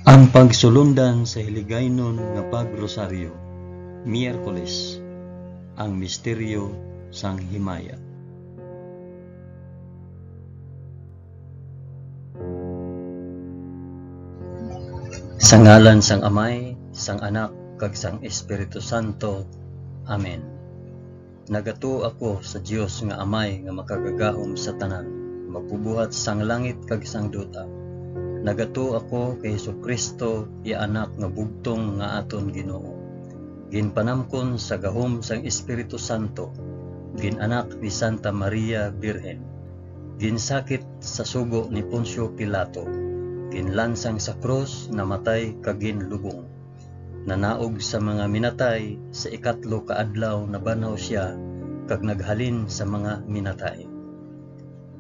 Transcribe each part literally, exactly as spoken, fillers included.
Ang pagsulundan sa Hiligaynon nga Pag-Rosaryo, Miyerkules, ang misteryo sang himaya. Sa ngalan sang Amay, sang Anak, kag sang Espiritu Santo. Amen. Nagatuo ako sa Dios nga Amay nga makagagahom sa tanan, magbubuhat sang langit kag sang duta. Nagatuo ako kay Jesu-Cristo, iya Anak nga bugtong nga aton Ginoo. Ginpanamkon sa gahom sang Espiritu Santo, gin-anak ni Santa Maria Birhen, ginsakit sa sugo ni Poncio Pilato, ginlansang sa krus, namatay kag ginlubong. Nanaog sa mga minatay, sa ikatlo ka adlaw nabanhaw sia, kag naghalin sa mga minatay.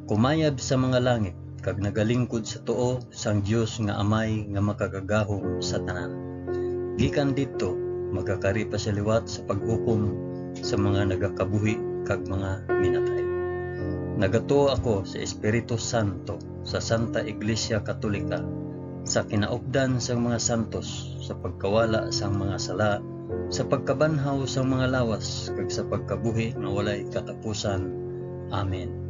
Kumayab sa mga langit, kag nagalingkod sa tuo sang Dios nga Amay nga makagagahom sa tanan. Gikan didto, magakari pa sia liwat sa paghukom sa mga nagakabuhi kag mga minatay. Nagatuo ako sa Espiritu Santo, sa Santa Iglesia Katolika, sa kinaupdan sang mga santos, sa pagkawala sang mga sala, sa pagkabanhaw sang mga lawas, kag sa pagkabuhi nga walay katapusan. Amen.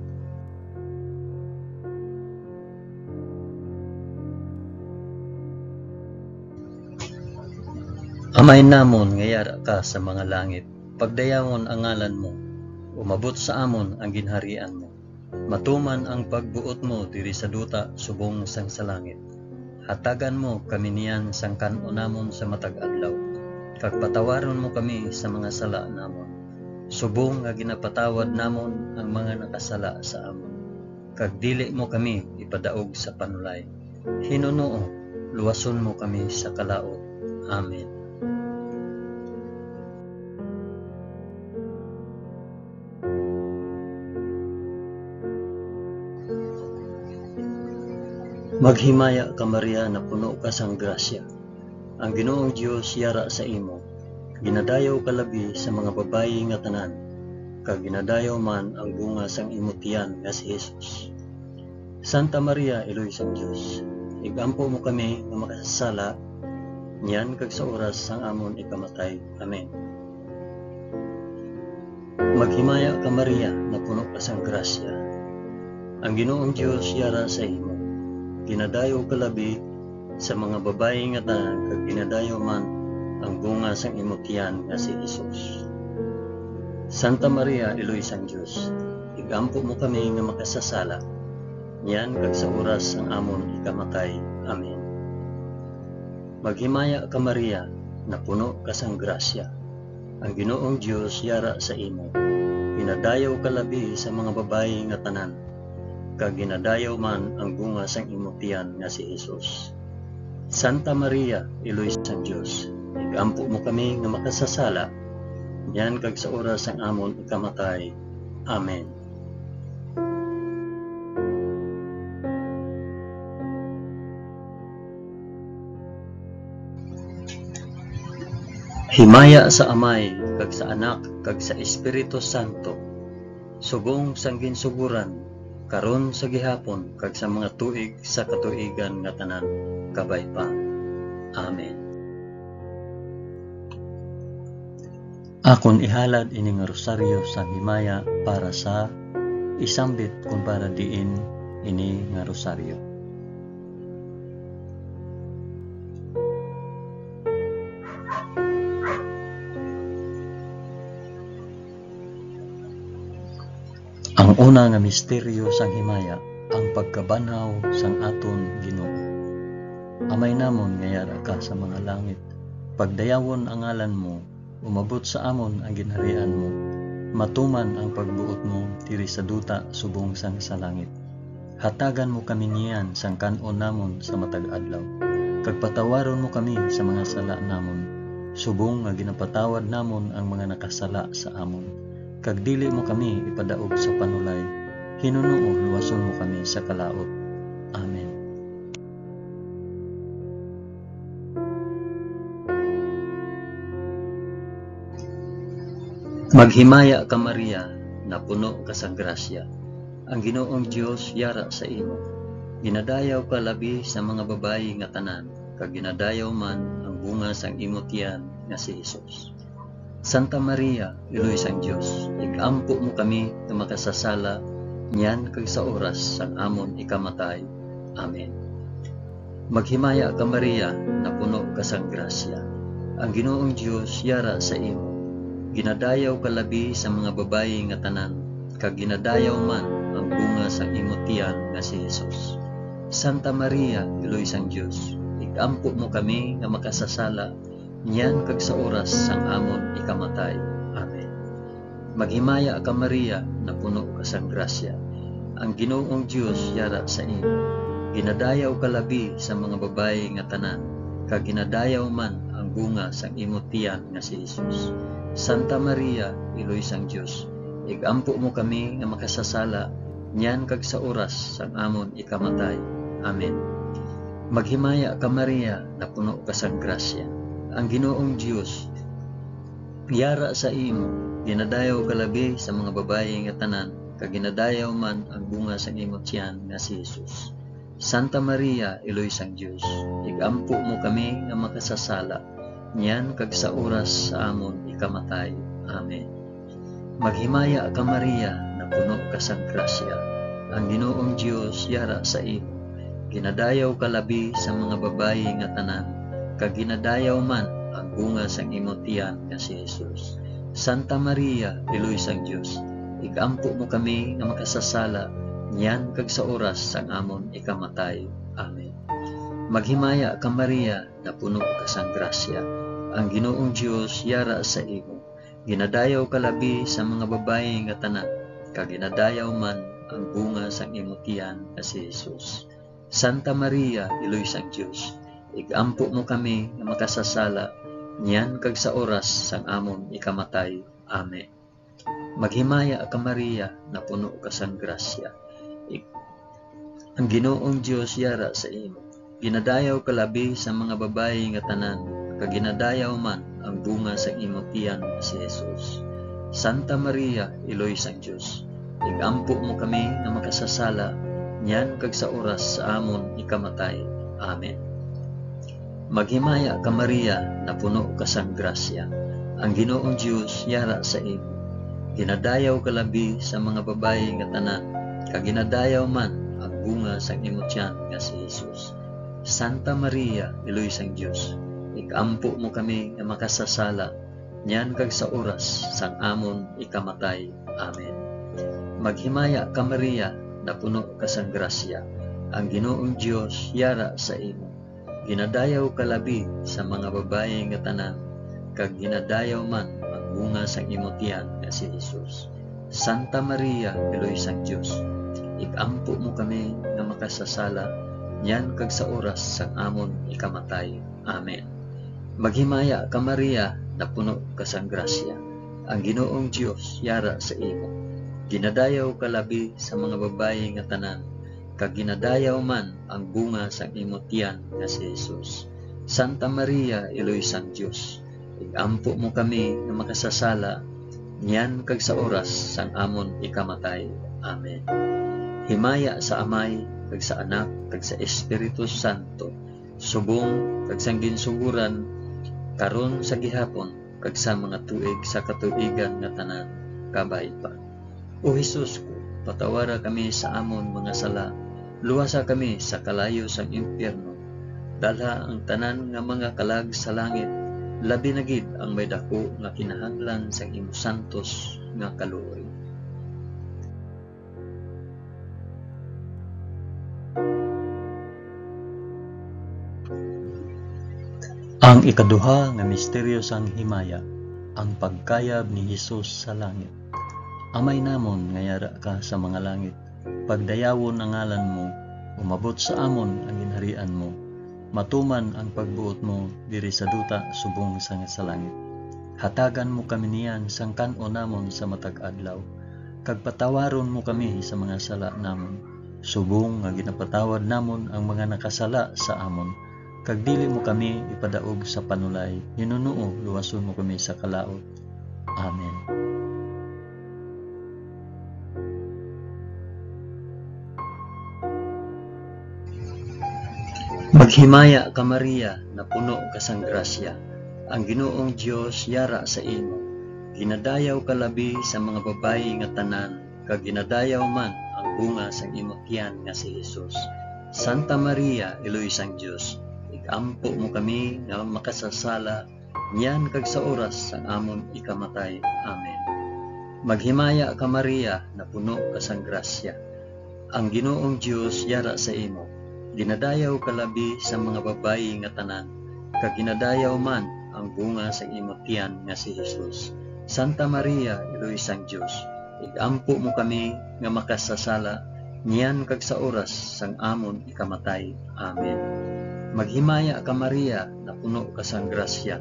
Amay namon nga yara ka sa mga langit, pagdayawon ang ngalan mo, umabot sa amon ang ginharian mo. Matuman ang pagbuot mo diri sa duta subong sang sa langit. Hatagan mo kami niyan sang kan-on namon sa matag adlaw, kag patawaron mo kami sa mga sala namon, subong nga ginapatawad namon ang mga nakasala sa amon. Kag dili mo kami ipadaog sa panulay. Hinunoo, luwason mo kami sa kalaut. Amen. Maghimaya ka, Maria, napuno ka sang grasya. Ang Ginoong Dios yara sa imo. Ginadayaw ka labi sa mga babayi nga tanan, kag ginadayaw man ang bunga sang imo tiyan nga si Jesus. Santa Maria, Iloy sang Dios, igampo mo kami nga makasasala, niyan kag sa oras sang amon ikamatay. Amen. Maghimaya ka, Maria, napuno ka sang grasya. Ang Ginoong Dios yara sa imo. Ginadayaw ka labi sa mga babayi nga tanan, kag ginadayaw man ang bunga sang imo tiyan nga si Jesus. Santa Maria, Iloy sang Dios, igampo mo kami nga makasasala, niyan kag sa oras sang amon ikamatay. Amen. Maghimaya ka, Maria, napuno ka sang grasya. Ang Ginoong Dios yara sa imo. Ginadayaw ka labi sa mga babayi nga tanan, kag ginadayaw man ang bunga sang imo tiyan nga si Jesus. Santa Maria, Iloy sang Dios, igampo mo kami nga makasasala, niyan kag sa oras sang amon ikamatay. Amen. Himaya sa Amay, kag sa Anak, kag sa Espiritu Santo, subong sang ginsugoran, karon, sa gihapon, kag sa mga tuig sa katuigan nga tanan. Kabay pa. Amen. Akon ihalad ini nga rosaryo sang himaya para sa isambit kon para diin ini nga rosaryo. Ang una nga misteryo sang himaya, ang pagkabanhaw sang aton Ginoo. Amay namon nga yara ka sa mga langit, pagdayawon ang ngalan mo, umabot sa amon ang ginharian mo, matuman ang pagbuot mo diri sa duta subong sang sa langit. Hatagan mo kami niyan sang kan-on namon sa matag adlaw, kag patawaron mo kami sa mga sala namon, subong nga ginapatawad namon ang mga nakasala sa amon, kag dili mo kami ipadaog sa panulay. Hinunoo, luwason mo kami sa kalaut. Amen. Maghimaya ka, Maria, napuno ka sa grasya. Ang Ginoong Dios yara sa imo. Ginadayaw ka labi sa mga babayi nga tanan, kag ginadayaw man ang bunga sang imo tiyan nga si Jesus. Santa Maria, Iloy sang Dios, ig-ampo mo kami nga makasasala niyan kag sa oras sang amon ikamatay. Amen. Maghimaya ka, Maria, napuno ka sang grasya. Ang Ginoong Dios yara sa imo. Ginadayaw ka labi sa mga babayi nga tanan, kag ginadayaw man ang bunga sang imo tiyan nga si Jesus. Santa Maria, Iloy sang Dios, ig-ampo mo kami nga makasasala niyan kag sa oras sang amon ikamatay. Amen. Maghimaya ka, Maria, napuno ka sang grasya. Ang Ginoong Dios yara sa imo. Ginadayaw ka labi sa mga babayi nga tanan, kag ginadayaw man ang bunga sang imo tiyan nga si Jesus. Santa Maria, Iloy sang Dios, ig-ampo mo kami nga makasasala niyan kag sa oras sang amon ikamatay. Amen. Maghimaya ka, Maria, napuno ka sang grasya. Ang Ginoong Dios yara sa imo. Ginadayaw ka labi sa mga babayi nga tanan, kag ginadayaw man ang bunga sang imo tiyan nga si Jesus. Santa Maria, Iloy sang Dios, ig-ampo mo kami nga makasasala, niyan kag sa oras sa amon ikamatay. Amen. Maghimaya ka, Maria, napuno ka sang grasya. Ang Ginoong Dios yara sa imo. Ginadayaw ka labi sa mga babayi nga tanan, kag ginadayaw man ang bunga sang imo tiyan nga si Jesus. Santa Maria, Iloy sang Dios, ig-ampo mo kami nga makasasala, niyan kag sa oras sang amon ikamatay. Amen. Maghimaya ka, Maria, napuno ka sang grasya. Ang Ginoong Dios yara sa imo. Ginadayaw ka labi sa mga babayi nga tanan, kag ginadayaw man ang bunga sang imo tiyan nga si Jesus. Santa Maria, Iloy sang Dios, ig-ampo mo kami nga makasasala, niyan kag sa oras sang amon ikamatay. Amen. Maghimaya ka, Maria, napuno ka sang grasya. Ig-, ang Ginoong Dios yara sa imo. Ginadayaw ka labi sa mga babayi nga tanan, kag ginadayaw man ang bunga sang imo tiyan nga si Jesus. Santa Maria, Iloy sang Dios, ig-ampo mo kami nga makasasala, niyan kag sa oras sa amon ikamatay. Amen. Maghimaya ka, Maria, napuno ka sang grasya. Ang Ginoong Dios yara sa imo. Ginadayaw ka labi sa mga babayi nga tanan, kag ginadayaw man ang bunga sang imo tiyan nga si Jesus. Santa Maria, Iloy sang Dios, ig-ampo mo kami nga makasasala, niyan kag sa oras sang amon ikamatay. Amen. Maghimaya ka, Maria, napuno ka sang grasya. Ang Ginoong Dios yara sa imo. Ginadayaw ka labi sa mga babayi nga tanan, kag ginadayaw man ang bunga sang imo tiyan nga si Jesus. Santa Maria, Iloy sang Dios, ig-ampo mo kami nga makasasala, niyan kag sa oras sang amon ikamatay. Amen. Maghimaya ka, Maria, napuno ka sang grasya. Ang Ginoong Dios yara sa imo. Ginadayaw ka labi sa mga babayi nga tanan, kag ginadayaw man ang bunga sang imo tiyan nga si Jesus. Santa Maria, Iloy sang Dios, ig-ampo mo kami nga makasasala, niyan kag sa oras sang amon ikamatay. Amen. Himaya sa Amay, kag sa Anak, kag sa Espiritu Santo, subong kag sang ginsugoran, karon, sa gihapon, kag sa mga tuig sa katuigan nga tanan. Kabay pa. O Jesus ko, patawara kami sa amon mga sala, luwasa kami sa kalayo sang impyerno, dalha ang tanan nga mga kalag sa langit, labi na gid ang may daku nga kinahanglan sang imo santos nga kaluoy. Ang ikaduha nga misteryo sang himaya, ang pagkayab ni Jesus sa langit. Amay namon nga yara ka sa mga langit, pagdayawon ang ngalan mo, umabot sa amon ang ginharian mo, matuman ang pagbuot mo diri sa duta subong sang sa langit. Hatagan mo kami niyan sang kan-on namon sa matag adlaw, kag patawaron mo kami sa mga sala namon, subong nga ginapatawad namon ang mga nakasala sa amon, kag dili mo kami ipadaog sa panulay, hinunoo luwason mo kami sa kalaut. Amen. Maghimaya ka, Maria, napuno ka sang grasya. Ang Ginoong Dios yara sa imo. Ginadayaw ka labi sa mga babayi nga tanan, kag ginadayaw man ang bunga sang imo tiyan nga si Jesus. Santa Maria, Iloy sang Dios, ig-ampo mo kami nga makasasala niyan kag sa oras sang amon ikamatay. Amen. Maghimaya ka, Maria, napuno ka sang grasya. Ang Ginoong Dios yara sa imo. Ginadayaw ka labi sa mga babayi nga tanan, kag ginadayaw man ang bunga sang imo tiyan nga si Jesus. Santa Maria, Iloy sang Dios, ig-ampo mo kami nga makasasala niyan kag sa oras sang amon ikamatay. Amen. Maghimaya ka, Maria, napuno ka sang grasya.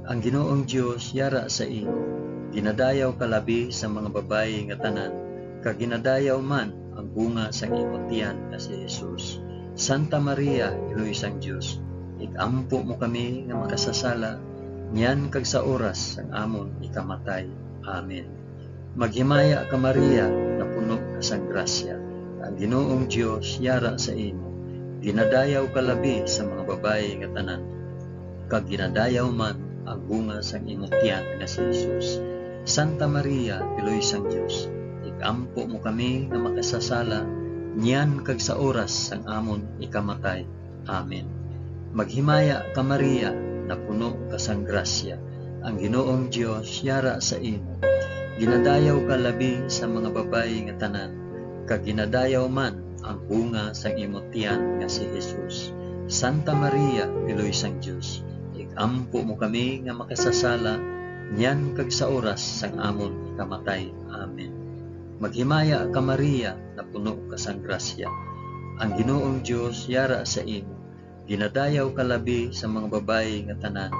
Ang Ginoong Dios yara sa imo. Ginadayaw ka labi sa mga babayi nga tanan, kag ginadayaw man ang bunga sang imo tiyan nga si Jesus. Santa Maria, Iloy sang Dios, ig-ampo mo kami nga makasasala niyan kag sa oras sang amon ikamatay. Amen. Maghimaya ka, Maria, napuno ka sang grasya. Ang Ginoong Dios yara sa imo. Ginadayaw ka labi sa mga babayi nga tanan, kag ginadayaw man ang bunga sang imo tiyan nga si Jesus. Santa Maria, Iloy sang Dios, ig-ampo mo kami nga makasasala niyan kag sa oras sang amon ikamatay. Amen. Maghimaya ka, Maria, napuno ka sang grasya. Ang Ginoong Dios yara sa imo. Ginadayaw ka labi sa mga babayi nga tanan, kag ginadayaw man ang bunga sang imo tiyan nga si Jesus. Santa Maria, Iloy sang Dios, ig-ampo mo kami nga makasasala niyan kag sa oras sang amon ikamatay. Amen. Maghimaya ka, Maria, napuno ka sang grasya. Ang Ginoong Dios yara sa imo. Ginadayaw ka labi sa mga babayi nga tanan,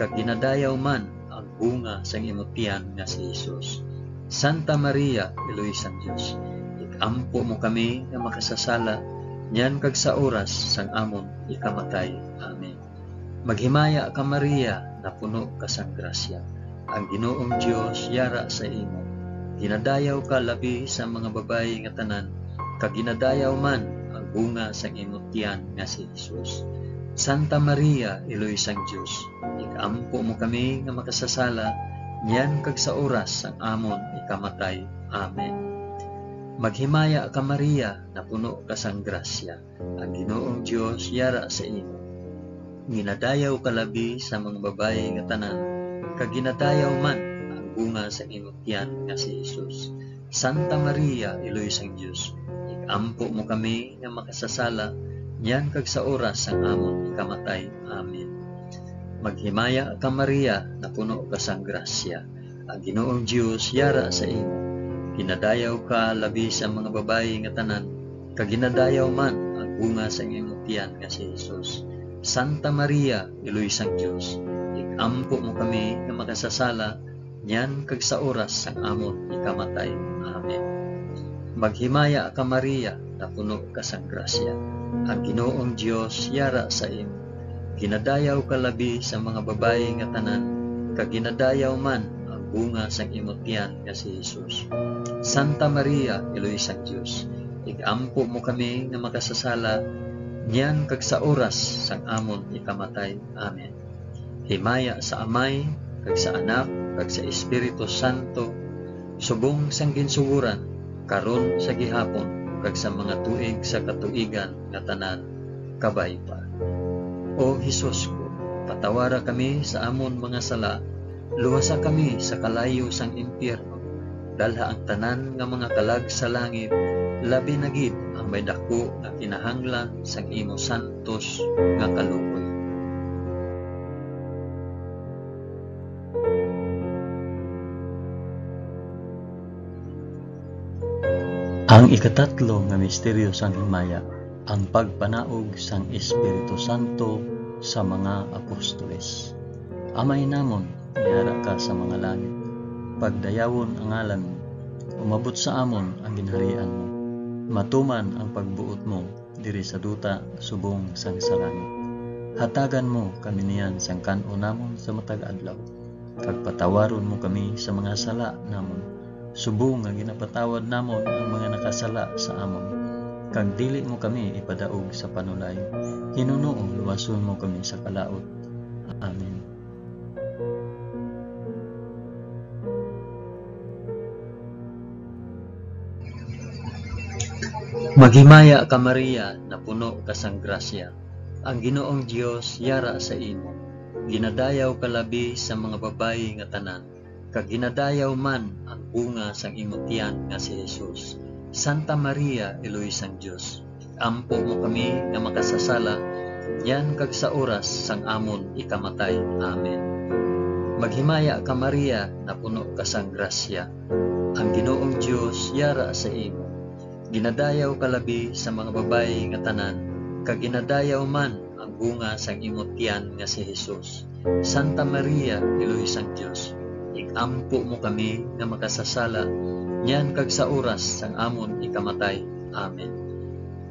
kag ginadayaw man ang bunga sang imo tiyan nga si Jesus. Santa Maria, Iloy sang Dios, ig-ampo mo kami nga makasasala niyan kag sa oras sang amon ikamatay. Amen. Maghimaya ka, Maria, napuno ka sang grasya. Ang Ginoong Dios yara sa imo. Ginadayaw ka labi sa mga babayi nga tanan, kag ginadayaw man ang bunga sang imo tiyan nga si Jesus. Santa Maria, Iloy sang Dios, ig-ampo mo kami nga makasasala niyan kag sa oras sang amon ikamatay. Amen. Maghimaya ka, Maria, napuno ka sang grasya. Ang Ginoong Dios yara sa imo. Ginadayaw ka labi sa mga babayi nga tanan, kag ginadayaw man ang bunga sang imo tiyan nga si Jesus. Santa Maria, Iloy sang Dios, ig-ampo mo kami nga makasasala niyan kag sa oras sang amon ikamatay. Amen. Maghimaya ka, Maria, napuno ka sang grasya. Ang Ginoong Dios yara sa imo. Ginadayaw ka labi sa mga babayi nga tanan, kag ginadayaw man ang bunga sang imo tiyan nga si Jesus. Santa Maria, Iloy sang Dios, ig-ampo mo kami nga makasasala niyan kag sa oras sang amon ikamatay. Amen. Maghimaya ka, Maria, napuno ka sang grasya. Ang Ginoong Dios yara sa imo. Ginadayaw ka labi sa mga babayi nga tanan, kag ginadayaw man ang bunga sang imo tiyan nga si Jesus. Santa Maria, Iloy sang Dios, ig-ampo mo kami nga makasasala niyan kag sa oras sang amon ikamatay. Amen. Himaya sa Amay, kag sa Anak, kag sa Espiritu Santo, subong sang ginsugoran, karon, sa gihapon, kag sa mga tuig sa katuigan nga tanan. Kabay pa. O Jesus ko, patawara kami sa amon mga sala, luwasa kami sa kalayo sang impyerno, dalha ang tanan nga mga kalag sa langit, labi na gid ang may daku nga kinahanglan sang imo santos nga kaluoy. Ang ikatatlo nga misteryo sang himaya, ang pagpanaog sang Espiritu Santo sa mga apostoles. Amay namon, yara ka sa mga langit. Pagdayawon ang ngalan mo. Umabot sa amon ang ginharian mo. Matuman ang pagbuot mo diri sa duta subong sang sa langit. Hatagan mo kami niyan sang kan-on namon sa matag adlaw, kag patawaron mo kami sa mga sala namon, subong nga ginapatawad namon ang mga nakasala sa amon. kag dili mo kami ipadaog sa panulay. Hinunoo luwason mo kami sa kalaut. Amen. Maghimaya ka, Maria, napuno ka sang grasya. Ang Ginoong Dios yara sa imo. Ginadayaw ka labi sa mga babayi nga tanan, kag ginadayaw man ang bunga sang imo tiyan nga si Jesus. Santa Maria, Iloy sang Dios, ampo mo kami nga makasasala, niyan kag sa oras sang amon ikamatay. Amen. Maghimaya ka, Maria, napuno ka sang grasya. Ang Ginoong Dios yara sa imo. Ginadayaw ka labi sa mga babayi nga tanan, kag ginadayaw man ang bunga sang imo tiyan nga si Jesus. Santa Maria, Iloy sang Dios, ig-ampo mo kami nga makasasala, niyan kag sa oras sang amon ikamatay. Amen.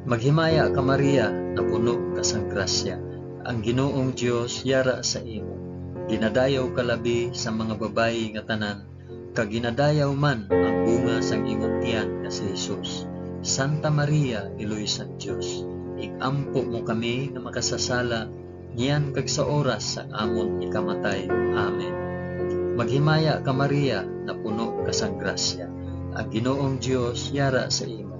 Maghimaya ka, Maria, napuno ka sang grasya. Ang Ginoong Dios yara sa imo. Ginadayaw ka labi sa mga babayi nga tanan, kag ginadayaw man ang bunga sang imong tiyan nga si Jesus. Santa Maria, Iloy sang Dios, ig-ampo mo kami nga makasasala, niyan kag sa oras sang amon ikamatay. Amen. Maghimaya ka, Maria, napuno ka sang grasya. Ang Ginoong Dios yara sa imo.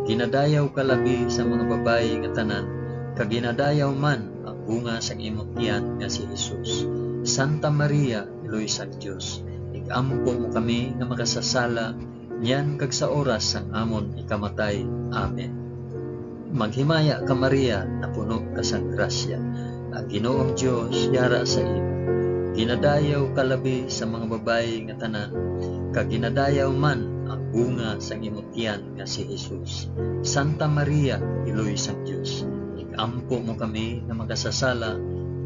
Ginadayaw ka labi sa mga babayi nga tanan, kag ginadayaw man ang bunga sang imong tiyan nga si Jesus. Santa Maria, Iloy sang Dios, ig-ampo mo kami nga makasasala, niyan kag sa oras sang amon ikamatay. Amen. Maghimaya ka, Maria, napuno ka sang grasya. Ang Ginoong Dios yara sa imo. Ginadayaw ka labi sa mga babayi nga tanan, kag ginadayaw man ang bunga sang imo tiyan nga si Jesus. Santa Maria, Iloy sang Dios, ig-ampo mo kami nga makasasala,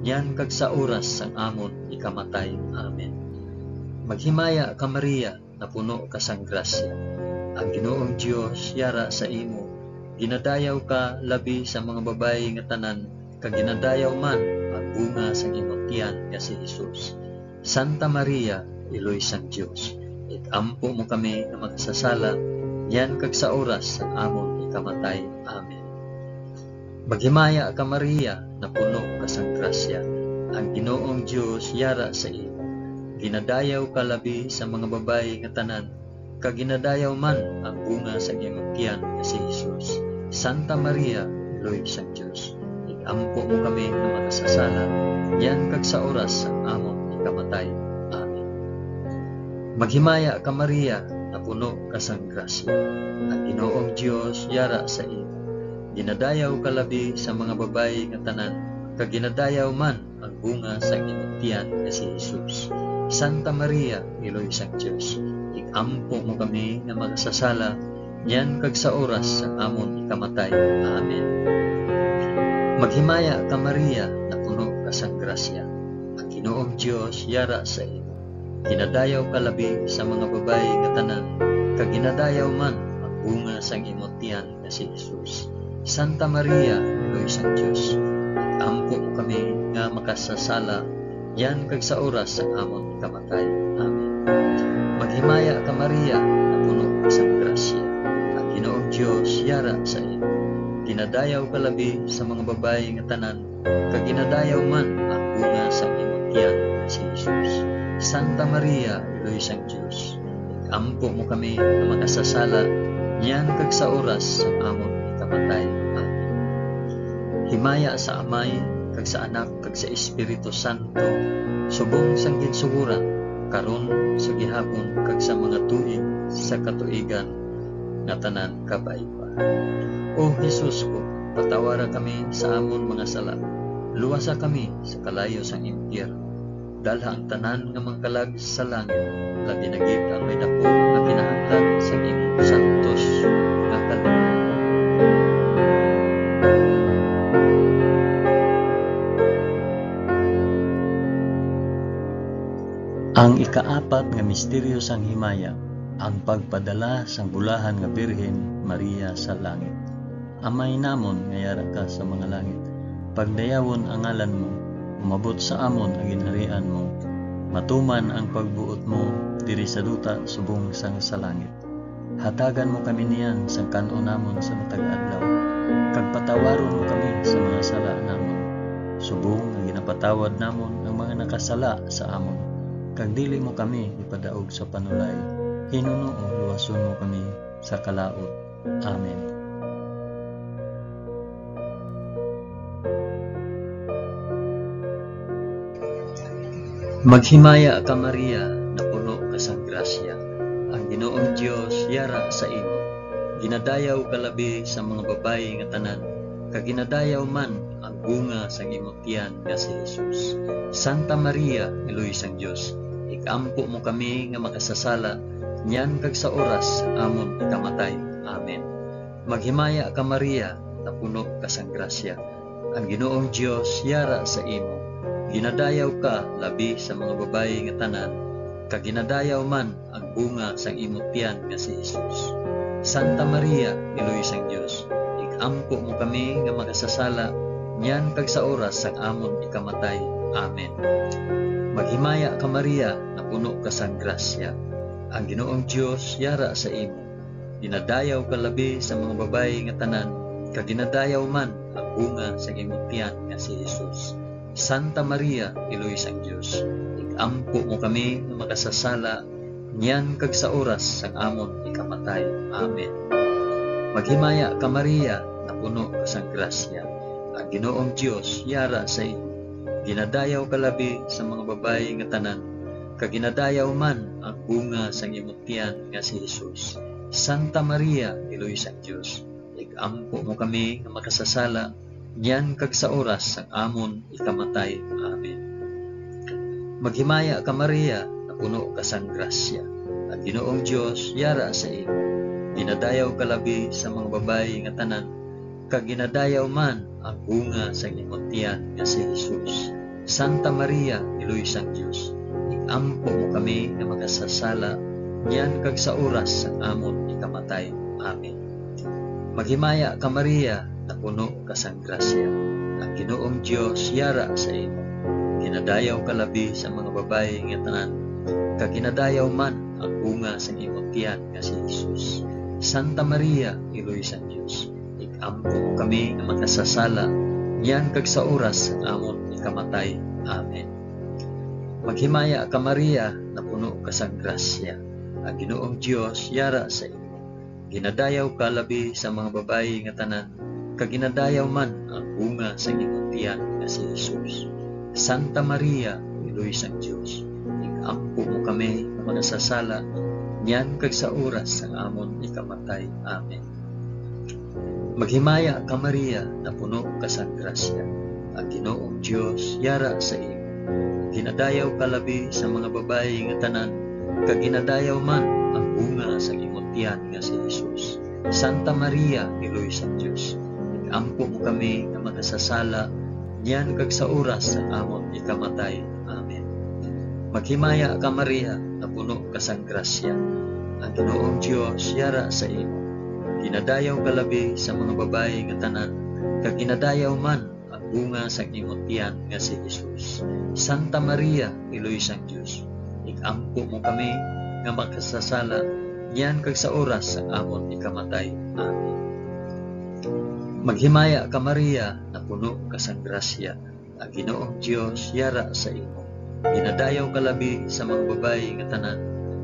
niyan kag sa oras sang amon ikamatay. Amen. Maghimaya ka, Maria, napuno ka sang grasya. Ang Ginoong Dios yara sa imo. Ginadayaw ka labi sa mga babayi nga tanan, kag ginadayaw man ang bunga sang imong tiyan nga si Jesus. Santa Maria, Iloy sang Dios, ig-ampo mo kami nga makasasala, niyan kag sa oras sang amon ikamatay. Amen. Maghimaya ka, Maria, napuno ka sang grasya. Ang Ginoong Dios yara sa imo. Ginadayaw ka labi sa mga babayi nga tanan, kag ginadayaw man ang bunga sang imong tiyan nga si Jesus. Santa Maria, Iloy sang Dios, ig-ampo mo kami nga makasasala, niyan kag sa oras sang amon ikamatay. Amen. Maghimaya ka, Maria, napuno ka sang grasya. Ang Ginoong Dios yara sa imo. Ginadayaw ka labi sa mga babayi nga tanan, kag ginadayaw man ang bunga sang imong tiyan nga si Jesus. Santa Maria, Iloy sang Dios, ig-ampo mo kami nga makasasala, niyan kag sa oras sang amon ikamatay. Amen. Maghimaya ka, Maria, napuno ka sang grasya. Ang Ginoong Dios yara sa imo. Ginadayaw ka labi sa mga babayi nga tanan, kag ginadayaw man ang bunga sang imo tiyan nga si Jesus. Santa Maria, Iloy sang Dios, ig-ampo mo kami nga makasasala, niyan kag sa oras sang amon ikamatay. Amen. Maghimaya ka, Maria, napuno ka sang grasya. Ang Ginoong Dios yara sa imo. Ginadayaw ka labi sa mga babayi nga tanan, kag ginadayaw man ang bunga sang imong tiyan nga si Jesus. Santa Maria, Iloy sang Dios, ig-ampo mo kami nga makasasala, niyan kag sa oras sang amon ikamatay. Amen. Himaya sa Amay, kag sa Anak, kag sa Espiritu Santo, subong sang ginsugoran, karon, sa gihapon, kag sa mga tuig sa katuigan nga tanan. Kabay pa. O Jesus ko, patawara kami sa amon mga sala, luwasa kami sa kalayo sang impyerno, dalha ang tanan nga mga kalag sa langit, labi na gid ang may daku nga kinahanglan sa imong santos nga kaluoy. Ang ikaapat nga misteryo sang himaya, ang pagpadala sang bulahan nga Birhen Maria sa langit. Amay namon nga yara ka sa mga langit, pagdayawon ang ngalan mo, umabot sa amon ang ginharian mo, matuman ang pagbuot mo diri sa duta subong sang sa langit. Hatagan mo kami niyan sang kan-on namon sa matag adlaw, kag patawaron mo kami sa mga sala namon, subong nga ginapatawad namon ang mga nakasala sa amon. Kag dili mo kami ipadaog sa panulay, hinunoo luwason mo kami sa kalaut. Amen. Maghimaya ka, Maria, napuno ka sang grasya. Ang Ginoong Dios yara sa imo. Ginadayaw ka labi sa mga babayi nga tanan, kag ginadayaw man ang bunga sang imo tiyan nga si Jesus. Santa Maria, Iloy sang Dios, ig-ampo mo kami nga makasasala, niyan kag sa oras sang amon ikamatay. Amen. Maghimaya ka, Maria, napuno ka sang grasya. Ang Ginoong Dios yara sa imo. Ginadayaw ka labi sa mga babayi nga tanan, kag ginadayaw man ang bunga sang imo tiyan nga si Jesus. Santa Maria, Iloy sang Dios, ig-ampo mo kami nga makasasala, niyan kag sa oras sang amon ikamatay. Amen. Maghimaya ka, Maria, napuno ka sang grasya. Ang Ginoong Dios yara sa imo. Ginadayaw ka labi sa mga babayi nga tanan, kag ginadayaw man ang bunga sang imo tiyan nga si Jesus. Santa Maria, Iloy sang Dios, ig-ampo mo kami nga makasasala, niyan kag sa oras sang amon ikamatay. Amen. Maghimaya ka, Maria, napuno ka sang grasya. Ang Ginoong Dios yara sa imo. Ginadayaw ka labi sa mga babayi nga tanan, kag ginadayaw man ang bunga sang imo tiyan nga si Jesus. Santa Maria, Iloy sang Dios, ig-ampo mo kami nga makasasala, niyan kag sa oras sang amon ikamatay. Amen. Maghimaya ka, Maria, napuno ka sang grasya. Ang Ginoong Dios yara sa imo. Ginadayaw ka labi sa mga babayi nga tanan, kag ginadayaw man ang bunga sang imo tiyan nga si Jesus. Santa Maria, Iloy sang Dios, ig-ampo mo kami nga makasasala, niyan kag sa oras sang amon ikamatay. Amen. Maghimaya ka, Maria, napuno ka sang grasya. Ang Ginoong Dios yara sa imo. Ginadayaw ka labi sa mga babayi nga tanan, kag ginadayaw man ang bunga sang imo tiyan nga si Jesus. Santa Maria, Iloy sang Dios, ig-ampo mo kami nga makasasala, niyan kag sa oras sang amon ikamatay. Amen. Maghimaya ka, Maria, napuno ka sang grasya. Ang Ginoong Dios yara sa imo. Ginadayaw ka labi sa mga babayi nga tanan, kag ginadayaw man ang bunga sang imong tiyan nga si Jesus. Santa Maria, Iloy sang Dios, ig-ampo mo kami nga makasasala, niyan kag sa oras sang amon ikamatay. Amen. Maghimaya ka, Maria, napuno ka sang grasya. Ang Ginoong Dios yara sa imo. Ginadayaw ka labi sa mga babayi nga tanan, kag ginadayaw man ang bunga sa imong tiyan nga si Jesus. Santa Maria, Iloy sang Dios, ig-ampo mo kami nga makasasala, niyan kag sa oras sang amon ikamatay. Amen. Maghimaya ka, Maria, napuno ka sang grasya. Ang Ginoong Dios yara sa imo. Ginadayaw ka labi sa mga babayi nga tanan, kag ginadayaw man ang bunga sang imo tiyan nga si Jesus. Santa Maria, Iloy sang Dios, ig-ampo mo kami nga makasasala, niyan kag sa oras sang amon ikamatay. Amen. Maghimaya ka, Maria, napuno ka sang grasya. Ang Ginoong Dios yara sa imo. Ginadayaw ka labi sa mga babayi nga tanan,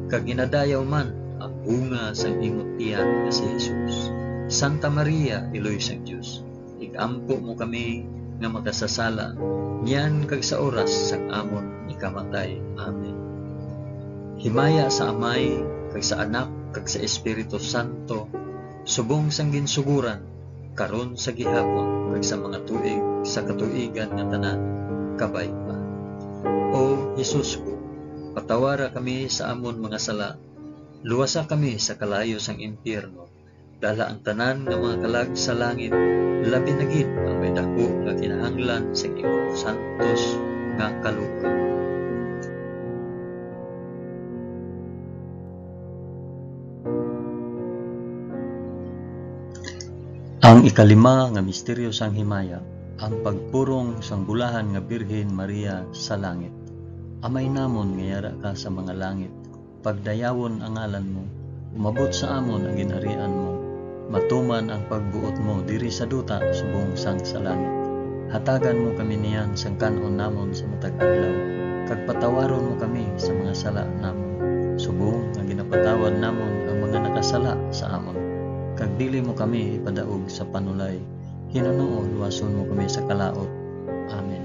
kag ginadayaw man ang bunga sang imo tiyan nga si Jesus. Santa Maria, Iloy sang Dios, ig-ampo mo kami nga makasasala, niyan kag sa oras sang amon ikamatay. Amen. Himaya sa Amay, kag sa Anak, kag sa Espiritu Santo, subong sang ginsuguran, karon, sa gihapon, kag sa mga tuig sa katuigan nga tanan. Kabay pa. O Jesus ko, patawara kami sa amon mga sala, luwasa kami sa kalayo sang impyerno, dala ang tanan nga mga kalag sa langit, labi na gid ang may daku nga kinahanglan sa imong santos nga kaluoy. Ang ikalima nga misteryo sang himaya, ang pagpurong sang bulahan nga Birhen Maria sa langit. Amay namon nga yara ka sa mga langit, pagdayawon ang ngalan mo, Umabot sa amon ang ginharian mo. Matuman ang pagbuot mo diri sa duta subong sang sa langit. Hatagan mo kami niyan sang kan-on namon sa matag adlaw, kag patawaron mo kami sa mga sala namon, subong nga ginapatawad namon ang mga nakasala sa amon. Kag dili mo kami ipadaog sa panulay, hinunoon luwason mo kami sa kalaut. Amen.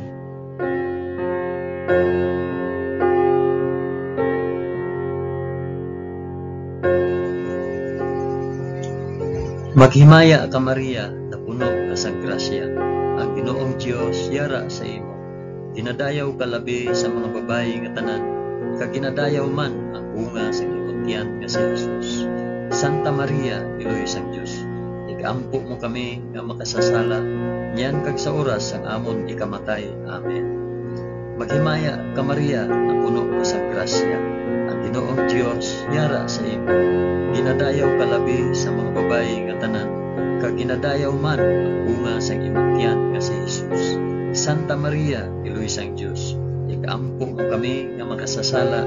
Maghimaya ka, Maria, napuno ka sang grasya. Ang Ginoong Dios yara sa imo. Ginadayaw ka labi sa mga babayi nga tanan, kag ginadayaw man ang bunga sa imong tiyan nga si Jesus. Santa Maria, Iloy sang Dios, ig-ampo mo kami nga makasasala, niyan kag sa oras sang amon ikamatay. Amen. Maghimaya ka, Maria, napuno ka sang grasya. Ang Ginoong Dios yara sa imo. Ginadayaw ka labi sa mga babayi nga tanan, kag ginadayaw man ang bunga sang imong tiyan nga si Jesus. Santa Maria, Iloy sang Dios, ig-ampo mo kami nga makasasala,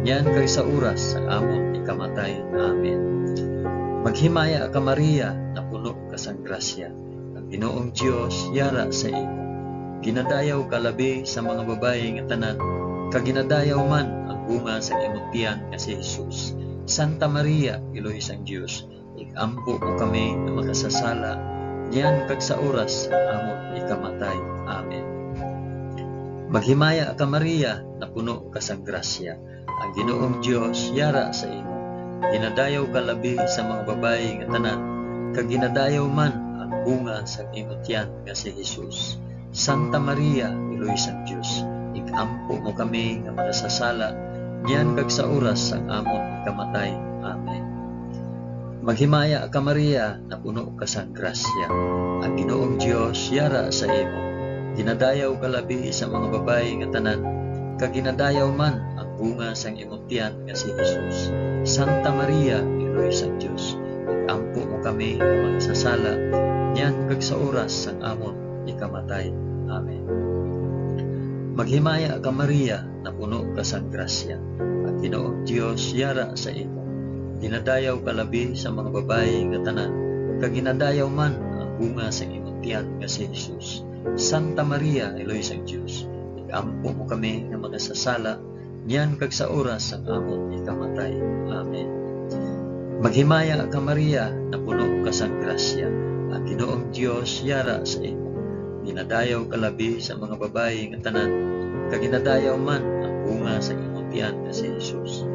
niyan kag sa oras sang amon ikamatay. Amen. Maghimaya ka, Maria, napuno ka sang grasya. Ang Ginoong Dios yara sa imo. Ginadayaw ka labi sa mga babayi nga tanan, kag ginadayaw man ang bunga sa imong tiyan nga si Jesus. Santa Maria, Iloy sang Dios, ig-ampo mo kami nga makasasala, niyan kag sa oras sa amon ikamatay. Amen. Maghimaya ka, Maria, napuno ka sang grasya. Ang Ginoong Dios yara sa imo. Ginadayaw ka labi sa mga babayi nga tanan, kag ginadayaw man ang bunga sang imo tiyan nga si Jesus. Santa Maria, Iloy sang Dios, ig-ampo mo kami nga makasasala, niyan kag sa oras sang amon ikamatay. Amen. Maghimaya ka, Maria, napuno ka sang grasya. Ang Ginoong Dios yara sa imo. Ginadayaw ka labi sa mga babayi nga tanan, kag ginadayaw man ang bunga sang imong tiyan nga si Jesus. Santa Maria, Iloy sang Dios, ig-ampo mo kami nga makasasala, niyan kag sa oras sang amon ikamatay. Amen. Maghimaya ka, Maria, napuno ka sang grasya. Ang Ginoong Dios yara sa imo. Ginadayaw ka labi sa mga babayi nga tanan, kag ginadayaw man ang bunga sang imong tiyan nga si Jesus. Santa Maria, Iloy sang Dios, ig-ampo mo kami nga makasasala, niyan kag sa oras sang amon ikamatay. Amen. Maghimaya ka, Maria, napuno ka sang grasya. Ang Ginoong Dios yara sa imo. Ginadayaw ka labi sa mga babayi nga tanan, kag ginadayaw man ang bunga sa imong tiyan nga si Jesus.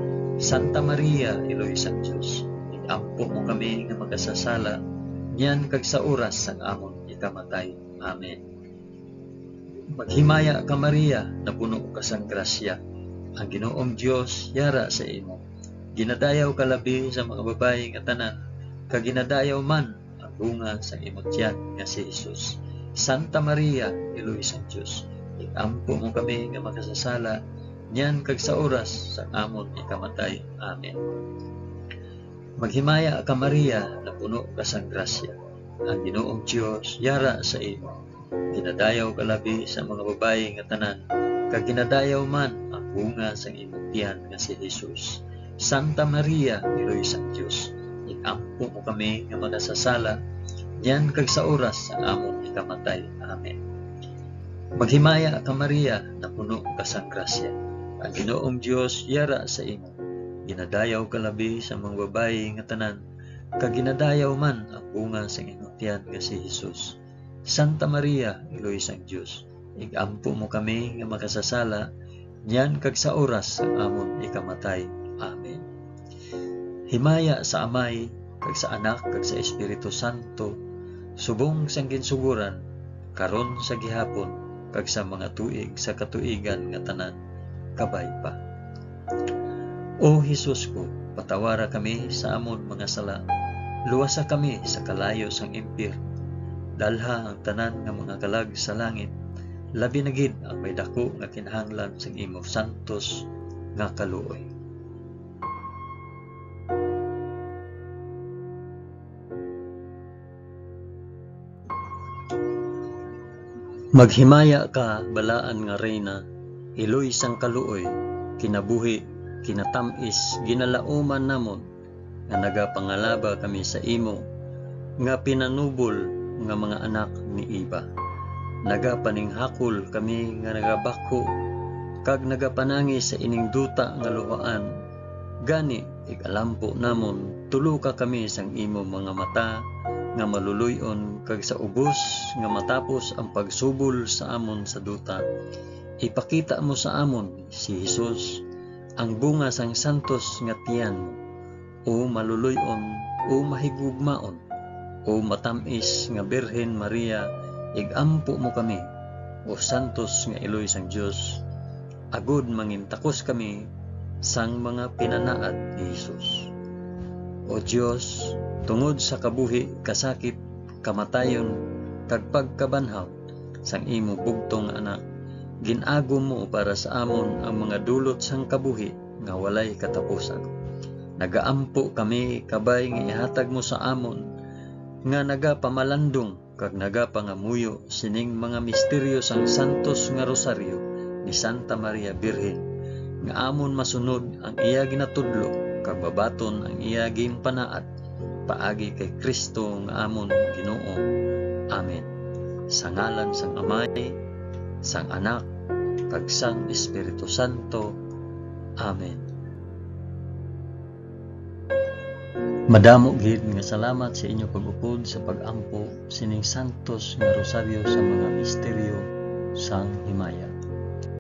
Santa Maria, Iloy sang Dios, ig-ampo mo kami nga makasasala, niyan kag sa oras sang amon ikamatay. Amen. Maghimaya ka, Maria, napuno ka sang grasya. Ang Ginoong Dios yara sa imo. Ginadayaw ka labi sa mga babayi nga tanan, kag ginadayaw man ang bunga sang imong tiyan nga si Jesus. Santa Maria, Iloy sang Dios, ig-ampo mo kami nga makasasala, niyan kag sa oras sang amon ikamatay. Amen. Maghimaya ka, Maria, napuno ka sang grasya. Ang Ginoong Dios yara sa imo. Ginadayaw ka labi sa mga babayi nga tanan, kag ginadayaw man ang bunga sang imong tiyan nga si Jesus. Santa Maria, Iloy sang Dios, ig-ampo mo kami nga makasasala, niyan kag sa oras sang amon ikamatay. Amen. Maghimaya ka, Maria, napuno ka sang grasya. Ang Ginoong Dios yara sa imo. Ginadayaw ka labi sa mga babayi nga tanan, kag ginadayaw man ang bunga sang imong tiyan nga si Jesus. Santa Maria, Iloy sang Dios, ig-ampo mo kami nga makasasala, niyan kag sa oras sang amon ikamatay. Amen. Himaya sa Amay, kag sa Anak, kag sa Espiritu Santo, subong sang ginsugoran, karon, sa gihapon, kag sa mga tuig sa katuigan nga tanan. Kabay pa. O Jesus ko, patawara kami sa amon mga sala. Luwasa kami sa kalayo sang impyerno. Dalha ang tanan nga mga kalag sa langit, labi na gid ang may daku nga kinahanglan sang imo santos nga kaluoy. Maghimaya ka, balaan nga Reyna, iloy sang kaluoy, kinabuhi, kinatam-is, ginalauman namon, nga nagapangalaba kami sa imo nga pinanubol nga mga anak ni Eva. Nagapaninghakol kami nga nagabakho kag nagapanangi sa ining duta nga luhaan. Gani, ig-alampo namon, tuluka kami sang imo mga mata nga maluloy-on, kag sa ubos nga matapos ang pagsubol sa amon sa duta, ipakita mo sa amon si Jesus, ang bunga sang santos nga tiyan mo, o maluloy-on, o mahigugmaon, o matam-is nga Birhen Maria, ig-ampo mo kami, o santos nga iloy sang Dios, agod mangintakos kami sang mga pinanaad ni Jesus. O Dios, tungod sa kabuhi, kasakit, kamatayon, kag pagkabanhaw sang imo bugtong nga Anak, gin-agom mo para sa amon ang mga dulot sang kabuhi nga walay katapusan. Nagaampo kami, kabay nga ihatag mo sa amon nga nagapamalandong kag nagapangamuyo sining mga misteryo sang Santos nga Rosaryo ni Santa Maria Birhen, nga amon masunod ang iya ginatudlo kag mabaton ang iya ginpanaad, paagi kay Cristo nga amon Ginoo. Amen. Sa ngalan sang Amay, sang Anak, kag sang Espiritu Santo. Amen. Madamo gid nga salamat sa inyo pag-upod sa pag-ampo sining santos nga rosaryo sa mga misteryo sang himaya.